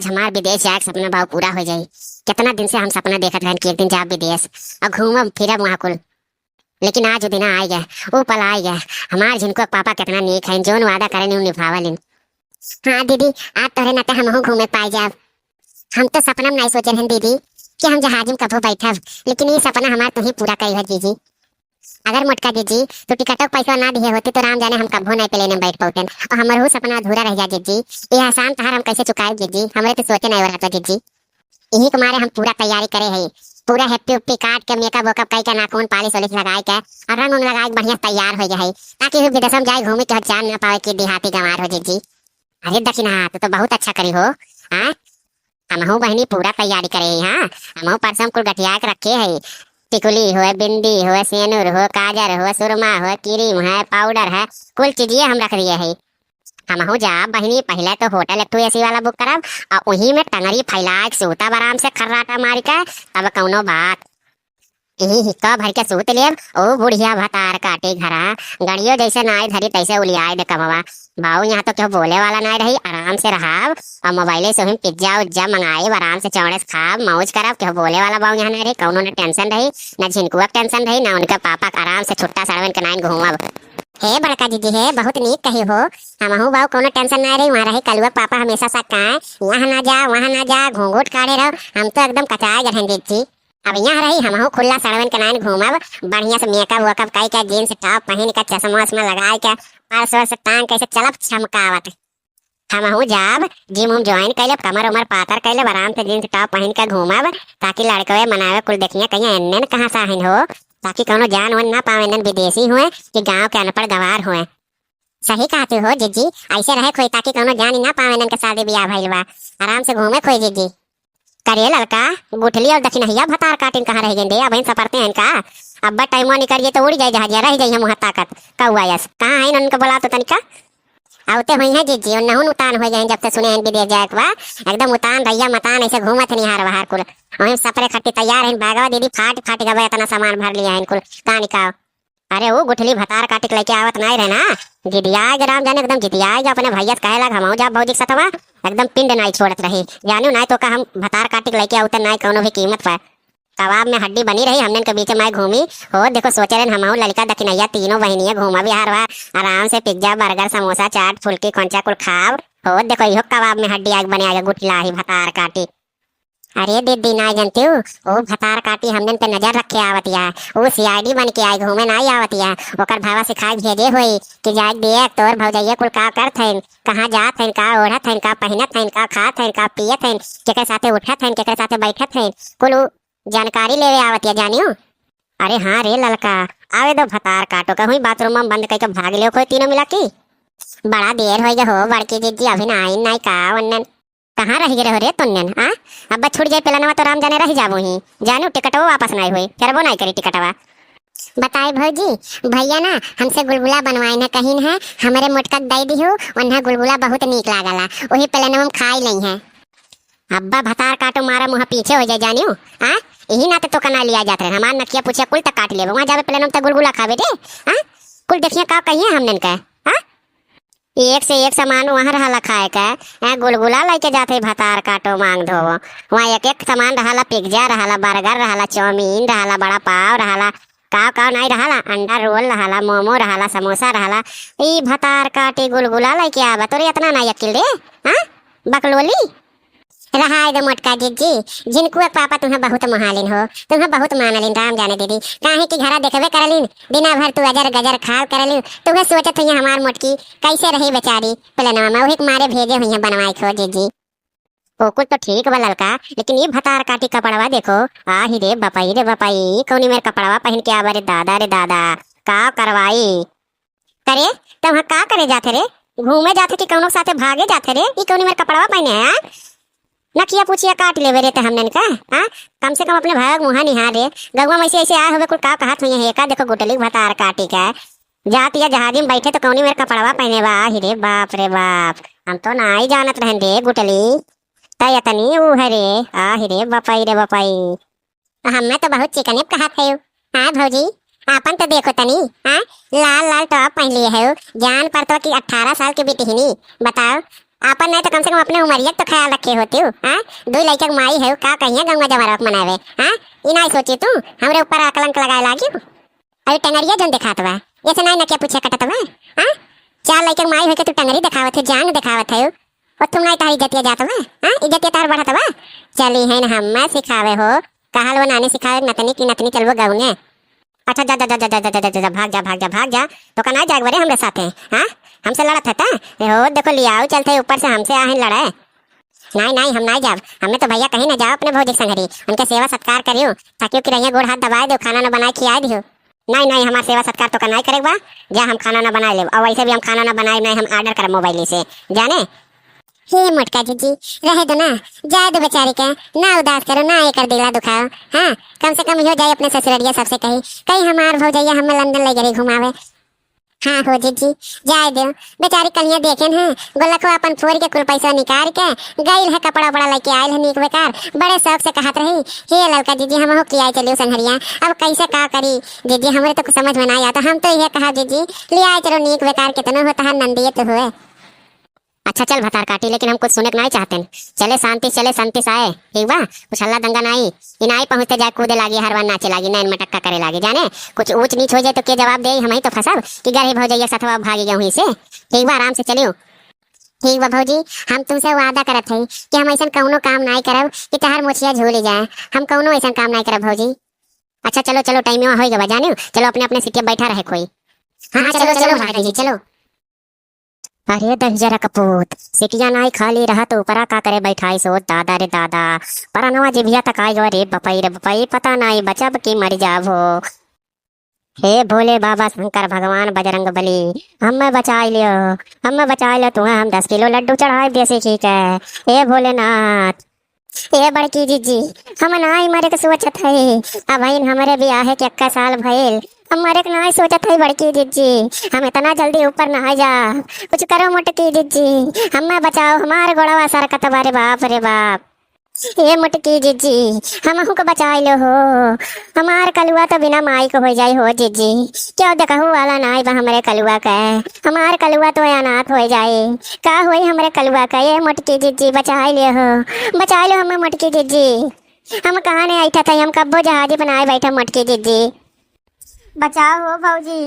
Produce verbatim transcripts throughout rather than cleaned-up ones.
हमार विदेश जाए के सपना बाऊ पूरा हो जाई। कितना दिन से हम सपना देखत रहन कि एक दिन जाब विदेश और घूमब फिरब वहाँ कुल। लेकिन आज वो दिन आइ गए, वो पल आइ गए। हमार झिनकू के पापा कितना नीक हैं, जौन वादा करेन उ निभावलिन। हाँ दीदी, आज तोहरे नाते हमहू घूमे पाए जाब। हम तो सपना में नहीं सोचे रहन दीदी कि हम जहाज में कभो बैठब, लेकिन ये सपना हमार तू ही पूरा करी हो जीजी। अगर मोटका जीजी तू टिकटों के पैसा ना दिए होती तो राम जाने हम कभो नहीं प्लेन में बैठ पौतेन और हमरहू सपना अधूरा रह जा जीजी। ये एहसान तहार हम कैसे चुकाए जीजी, हमरे तो सोचे नहीं हो रहा था जीजी। यही के मारे हम पूरा तैयारी करे हई, पूरा हेप्पी उप्पी काट के मेकअप वेकअप कई के नाखून पालिश वालिश लगाए के और रंग उंग लगाए के बढ़िया तैयार हो गए हई, ताकि हम विदेश में जाए घूमे के जान ना पावे कि देहाती गंवार हो जीजी। अरे दखिनहा, तू तो बहुत अच्छा करी हो। हाँ, हमहू बहिनी पूरा तैयारी करे हई। हाँ, हमहू परसम कुल गठिया के रखे हई, टिकुली होए, बिंदी होए, सेनुर होए, काजर होए, सुरमा होए, क्रीम है, पाउडर है, कुल चीजिए हम रख दिए हई। हमहू जाब बहिनी, पहिले तो होटल एक ठो एसी वाला बुक करब और उही में टंगरी फैला के सूतब आराम से खर्राटा मारी के, तब कौनो बात। यही हिक्का भर के सूत लेब, ओ बुढ़िया भतार काटी घरा, गड़ियो जैसे नाई धरी तैसे उलियाए दे कमवा। बाऊ यहाँ तो केहू बोले वाला नाई रही, आराम से रहब और मोबाइले से हम पिज्जा उज्जा मंगाएब, आराम से चौड़े से खाब, मौज करब, केहू बोले वाला बाऊ यहाँ नाई रही, कौनो न टेंशन रही, न झिनकुआ के टेंशन रही, न उनके पापा के, आराम से छुट्टा सड़वन के नाइन घूमब। हे बड़का जीजी हे, बहुत नीक कही हो। हमहू बाऊ कौनो टेंशन ना रही, वहाँ रही कलुआ के पापा हमेशा सा काए, यहाँ ना जा, वहाँ ना जा, घूंघूट काढ़े रहो। हम तो एकदम कचाए गए हैं जीजी। अब यहाँ रही हमहू खुला सड़वन के नाइन घूमब, बढ़िया से मेकअप वेकअप कई के, जींस टॉप पहिन के, चश्मा उश्मा लगाए के, पर्स वर्स टांग के ऐसे चलब छमकावत। हमहू जाब, जिम उम ज्वाइन कइ लेब, कमर उमर पातर कइ लेब, आराम से जींस टॉप पहिन के घूमब, ताकि लड़कवे मनावे कुल देखिए, कहिए एन्ने न कहाँ से आहिन हो, ताकि कौनो जान वान ना पावे, एन्ने विदेशी हुए कि गाँव के अनपढ़ गवार हुए। सही कहती हो जीजी, ऐसे रहे खोई ताकि कौनो जान ही ना पावे एन्ने के शादी ब्याह भइल बा, आराम से घूमे खोई जीजी। करे ललका, गुठली और दखिनहिया भतार काटिन कहाँ रह गए रे? अबहिन सपरते हैं का? अब्बा टाइमवा निकल जाए तो उड़ जाए जहाजिया, रह जाए मुँह ताकत कौआ यस। कहाँ है उनके बुला तो तनिका। आवते हुई हैं जीजी, उन्नहुन उतान हो गए हैं जब से सुने हैं विदेश जाए के बा। एकदम उतान रहिया मतान ऐसे घूमत नहीं हार बाहर कुल। वहीं सपरे खट्टी तैयार हैं, बागवा दीदी फाट फाट गवा इतना सामान भर लिया है कुल। कहाँ निकाओ? अरे ऊ गुठली भतार काटी के लइके आवत नाई रहे ना, जिदियाइ गे राम जाने, एकदम जिदियाइ गे, अपने भइया से कहे लाग, "हमहू जाब भौजी के सथवा।" एकदम पिंड नाई छोड़त रही, जानियो नाई तो का हम भतार काटी के लइके आवते नाई कौनो भी कीमत पर। कबाब में हड्डी बनी रही, हमनन के बीचे माई घूमी। हो देखो, सोचे रहन हमहू ललिका दखिनैया तीनों बहिनिया घूमा बिहार बा, आराम से पिज्जा, बर्गर, समोसा, चाट, फुल्की, खोंचा कुल खाब। हो देखो, इहो कबाब में हड्डी आग बने आगे गुठला ही भतार काटी। अरे दीदी, नाई जनतिउ, ओ भतार काटी हमनन पे नजर रखे आवतिया। ऊ सीआईडी बन के आई, घूमे नाई आवतिया। ओकर भावा सिखाए भेजे होई कि जाए देख तोर भौजैया कुल का करत हइन, कहाँ जात हइन, का ओढ़त हइन, का पहिनत हइन, का खात हइन, का पियत हइन, केकरे साथे उठत हइन, केकरे साथे बैठत हइन, कुल ऊ जानकारी लेवे आवतिया जानियो। अरे हाँ रे ललका, आवे दो भतार काटो, कहूँ बाथरूम में बंद करके भाग ले कोई तीनों मिला की। बड़ा देर हो गया हो बड़की जीजी, अभी ना आई नाई का वन्नन। कहाँ रहि गए रहो रे तोन्नन, आ? अब्बा छूट जाए प्लानवा तो राम जाने रहि जाबो ही। जानियो टिकटवो वापस नाई होई, फेरबो नाई करी टिकटवा। बताई भौजी, भइया ना हमसे गुलगुला बनवाइन है, कहिन है, "हमरे मोटका के दइ दिहु, उन्हें गुलगुला बहुत नीक लागला, वही प्लानवा में खाई लई है।" अब्बा भतार काटो मारा मुँह पीछे हो जाए जानियो, आ? यही नाते तो कना लिया जात रहे, हमार नकिया पुछिया कुल तक काट लेबे, वहाँ जाबे प्लानवा में तो गुलगुला खाबे रे, आ? कुल देखिए का कहिए हमनन का, आ? एक से एक सामान वहाँ रहला खाए का। यहाँ गुलगुला लइके जात है भतार काटो मांग धोवो। वहाँ एक एक सामान रहला, पिज्जा रहला, बर्गर रहला, चाउमीन रहला, बड़ा पाव रहला, काव काव नाई रहला, अंडा रोल रहला, मोमो रहला, समोसा रहला। ई भतार काटी गुलगुला लइके आवा, तोरे इतना नाई अकिल रे, हाँ? बकलोली। रहाय दे मोटका जिज्जी, झिनकुआ के पापा तुम्हें बहुत मोहालिन हो, तुम्हें बहुत मानलिन राम जाने दीदी, काहे कि घरा देखबे करलिन, दिना भर तू अजर गजर खाल करलिन, तुम्हें सोचत हुई हमार मोटकी कैसे रही बेचारी प्लेनवा में, वही के मारे भेजे हुई है बनवाए खो जिज्जी। ओ कुल तो ठीक बा ललका, लेकिन ये भतार काटी कपड़वा देखो, आही रे बपाई रे बपाई, कौनी मेर कपड़वा पहन के आवा रे दादा रे दादा, का करवाई। अरे, त वहाँ का करे जाथे रे? घूमे जाथे कि कौनो साथे भागे जाथे रे? ई कौनी मेर कपड़वा पहने है, हाँ? नकिया पुछिया काट लेवे रे ते हमनन का, हाँ? कम से कम अपने भाई के मुँहा निहार रे। गौवा में ऐसे ऐसे आए होवे कुल का कहत हुई है, का देखो गुटली भतार काटी का। जात या जहाजी में बैठे तो कौनी मेर कपड़वा पहने बा, आही रे बाप रे बाप। हम तो ना ही जानत रहन रे गुटली। त यतनी ऊ है रे, आही रे बपाई रे बपाई। हमें तो बहुत चिकने कहत है। हाँ भौजी, आपन तो देखो तनी, हाँ, लाल लाल टॉप पहन लिए है, जान पड़तो कि अठारह साल के बिटिहनी। बताओ, आपन नाहीं तो कम से कम अपने उमरिया के तो ख्याल रखे होतिउ, हाँ? दुइ लइका के माई हउ, का कहिया गंगा जवारवा के मनावे, हाँ? ई नाहीं सोचिउ तू, हमरे ऊपर कलंक लगाए लागिउ। अरे टंगरिया जउन देखात बा, एसे नाहीं नकिया पूछे कटत बा, हाँ? चार लइका के माई होइके तू टंगरी देखावत हउ, जांग देखावत हउ, ओ तुम नाहीं तहार इज्जतिया जात बा, हाँ? इज्जतिया तहार बढ़त बा? चली हैं हम्मे सिखावे हो, कहल वो नानी सिखावे नतनी की नतनी चलबो गउने। अच्छा जा जा जा जा जा जा जा जा जा, भाग जा भाग जा भाग जा। तोका नाहीं जाए के बरे हमरे साथे, हाँ? हमसे लड़त है ता? ए हो देखो लियाउ चलत है ऊपर से हमसे आहिन लड़े। नाहीं नाहीं हम नाहीं जाब, हमने तो भइया कहीं ना जाओ अपने भौजी के संगरी, उनके सेवा सत्कार करियो, ताकि ओकी रहिया गोड़ हाथ दबाए दियो, खाना ना बनाए खियाए दियो। नाहीं नाहीं हमार सेवा सत्कार तोका नाहीं करे के बा, जा हम खाना ना बनाए लेब, और वैसे भी हम खाना ना बनाए नाहीं हम order करब मोबाइल से, जाने। हे मोटका जिज्जी, रहे दो ना, जाए दो बेचारी के, ना उदास करो, ना एकर दिला दुखाओ। हाँ, कम से कम इहो जाए अपने ससुररिया सबसे कही, कहीं हमार भौजैया हमें लंदन ले गई घुमावे। हाँ हो जिज्जी, जाए दो, बेचारी कलिया देखेन है, गोलखवा अपन फोर के कुल पैसा निकाल के गइल है, कपड़ा उपड़ा लेके आइल है नीक बेकार, बड़े शौक से कहत रही, हे ललका जिज्जी हमहू कियाए चलियो संघरिया, अब कैसे का करी जिज्जी, हमरे तो कुछ समझ में नाहीं आता, हम तो इहे कहा जिज्जी, लियाए चलो नीक बेकार, कितनो होता है नंदिये तो हुए। अच्छा चल भतार काटी, लेकिन हम कुछ सुने के नाहीं चाहतेन। चले शांति, चले शांति से आए, ठीक बा? कुछ हल्ला दंगा नाहीं। ई नाहीं पहुँचते जाए कूदे लागी, हरवा नाचे लागी, नैन मटक्का करे लागी, जाने? कुछ ऊंच नीच होइ जाए तो के जवाब देई? हमहीं तो फंसब कि गरही भौजैया के सथवा भागी गए हुई से। ठीक बा, आराम से चलियो। ठीक बा भौजी, हम तुमसे वादा करत हई कि हम अइसन कउनो काम नाहीं करब कि तहार मोछिया झूली जाए। हम कउनो अइसन काम नाहीं करब भौजी। अच्छा चलो चलो, टाइम होइ गवा जानियो, चलो अपने अपने सीटिया बैठा रहे कोई। हाँ, हाँ, चलो, चलो, चलो, चलो, भाभी जी, चलो। अरे दहिजरा कपूत, सिटिया नाई खाली रहा तो ऊपरा का करे बैठाई सो, दादा रे दादा, परनवा जिभिया तक आइ गवा रे बपई रे बपई, पता नाई बचब कि मरि जाब हो। हे भोले बाबा शंकर भगवान बजरंग बली, हम्मे बचाइ लियो, हम्मे बचाइ लियो, तुहे हम दस किलो लड्डू चढ़ाई देसी घी के। हे भोलेनाथ, ए बड़की जिज्जी, हम नाई मरे के सोचत हई। अबहिन हमरे बियाहे के एक्का साल भइल। हम मरे के नाई सोचत हई बड़की जिज्जी। हम इतना जल्दी ऊपर नाई जा। कुछ करो मोटकी जिज्जी, हम्मे बचाओ, हमार गोड़वा सरकत बा रे बाप रे बाप। ए मोटकी जिज्जी, हमहू के बचाई लो हो। हमार कलुआ तो बिना माई के होइ जाई हो जिज्जी। क्यों देखहु वाला नाई बा हमरे कलुआ के। हमार कलुआ तो अनाथ होइ जाई। का होई हमरे कलुआ का? ए मोटकी जिज्जी, बचाई ले हो, बचाई लो हमें मोटकी जिज्जी। हम कहाँ ने ऐठा था, हम कब्बो जहाजी बनाए बैठा मोटकी जिज्जी। बचाओ हो भौजी,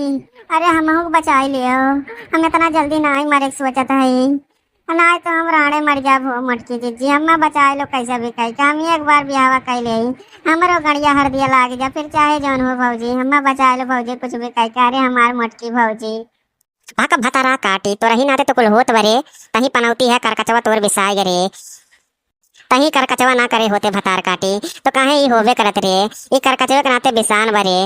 अरे हमहू के बचाई ले हो, हम इतना जल्दी नाई मरे के सोचत हई। नाई तो हम राणे मर जाब हो मोटकी जिज्जी, हमें बचाई लो कैसे भी कई के। हम एक बार बियाहवा कई ले, हमरो गड़िया हरदिया लाग जा, फिर चाहे जौन हो भौजी, हमें बचाई लो भौजी, कुछ भी कई के। अरे हमार मोटकी भौजी। भाका भतारा काटी, तोरही नाते तो कुल होत बरे, तहीं पनौती है करकचवा तोर बिसाए गे रे। तहीं करकचवा ना करे होते भतार काटी, तो काहे ई होबे करत रे, ई करकचवे के नाते बिसान बरे।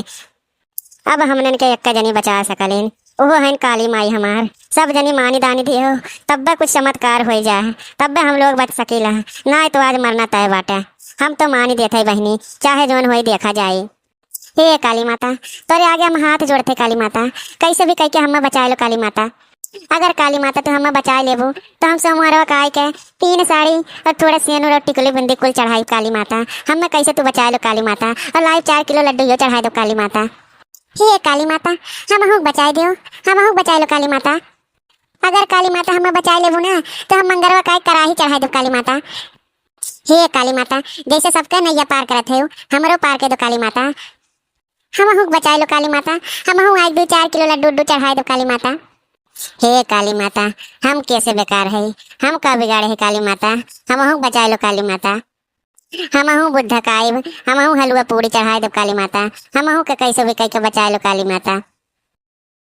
अब हमनन के एक्का जनी बचा सकलिन, ओहो हइन काली माई हमार। सब जनी मानी दानी दियो, तब्बे कुछ चमत्कार होइ जाए, तब्बे हम लोग बच सकीला, नाई तो आज मरना तय बाटे। हम तो मानी देत हई बहिनी, चाहे जौन होई देखा जाई। हे काली माता, तोरे आगे हम हाथ जोड़त हई काली माता, कैसे भी कइके हम्मे बचाए लो काली माता। अगर काली माता तू हम्मे बचाए लेबू, तो हम सोमवारवा का आइके तीन साड़ी और थोड़ा सेनुर और टिकुली बिंदी कुल चढ़ाई काली माता। हम्मे कैसे तू बचाए लो काली माता, और लाइव चार किलो लड्डू यो चढ़ाए दो काली माता। हे काली माता, हमहू के बचाए दियो, हमहू के बचाए लो काली माता। अगर काली माता हम्मे बचाए लेबू ना, तो हम मंगरवा का कराही चढ़ाए देब काली माता। हे काली माता, जैसे सबके नैया पार करत है, हमरो पार कर दो काली माता। हमहू के बचाए लो काली माता, हमहू आज दो चार किलो लड्डू उड्डू चढ़ाए देब काली माता। हे काली माता, हम कैसे बेकार है, हम का बिगाड़े है काली माता, हमहू के बचाए लो काली माता। हमहू बुद्ध काइब, हमहू हलुआ पूड़ी चढ़ाए देब काली माता, हमहू के कैसे भी कइके बचाए लो काली माता।